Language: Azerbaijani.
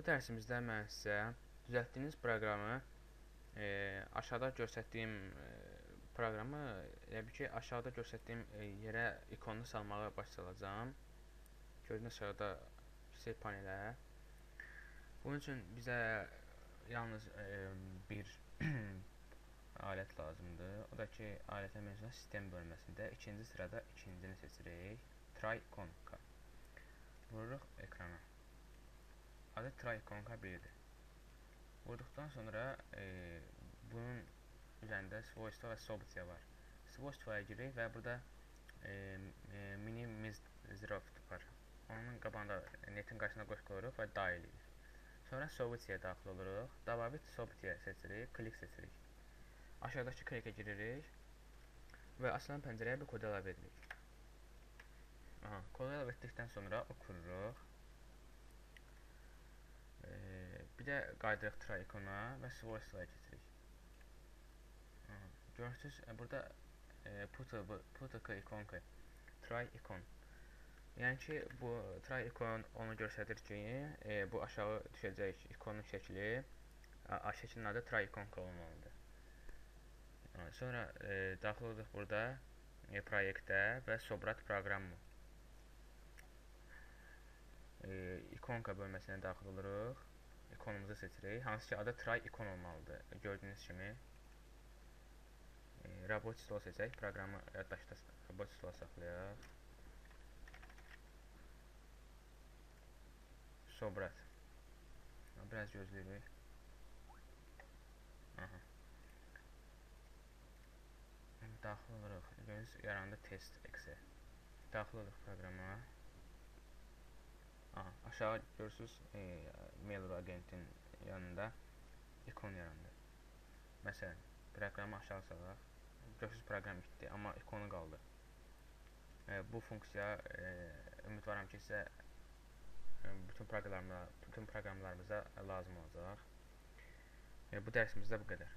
Bu dərsimizdə mən sizə düzəltdiyiniz proqramı aşağıda göstərdiyim proqramı elə bil ki, aşağıda göstərdiyim yerə ikonunu salmağı başa salacağam. Gördüyünüz aşağıda kiçik panelə. Bunun üçün bizə yalnız bir alət lazımdır. O da ki, alətə mövzusunda sistem bölməsində ikinci sırada ikincini seçirik. Tray ikonka. Vururuq ekrana. Adı tray ikonka 1-dir. Vurduqdan sonra bunun üzərində svojstva və sobıtiya var. Svojstvaya giririk və burada minimizroft var. Onun qabağında netin qarşısına qoş qoyuruq və dail edirik. Sonra sobıtiya daxil oluruq. Dabavit sobıtiya seçirik, klik seçirik. Aşağıdakı klikə giririk və açılan pəncərəyə bir kodu əlavə edirik. Aha, kodu əlavə etdikdən sonra oxuruq. Bir də qayıdırıq tray ikona və svojstvaya keçirik. Görürsünüz, burada putk ikonka, tray ikon. Yəni ki, bu tray ikon onu göstərir ki, bu aşağı düşəcək ikonun şəkli, şəklinin adı tray ikonka olmalıdır. Sonra daxil olduq burada proyektə və sobrat proqramı. İkonka bölməsinə daxil oluruq. İkonumuzu seçirik. Hansı ki, adı tray ikon olmalıdır. Gördüyünüz kimi. Robot stol seçək. Proqramı yaddaşda robot stola saxlayaq. Sobrat. Biraz gözləyirik. Aha. Daxil oluruq. Gördüyünüz yarandı test exe. Daxil oluruq proqrama. Aha, aşağı görürsünüz, Mail.ru agentin yanında ikon yarandı. Məsələn, proqramı aşağı salaq. Görürsünüz, proqram bitdi, amma ikonu qaldı. Bu funksiya ümidvaram ki, sizə bütün proqramlarımıza lazım olacaq. Bu dərsimizdə bu qədər.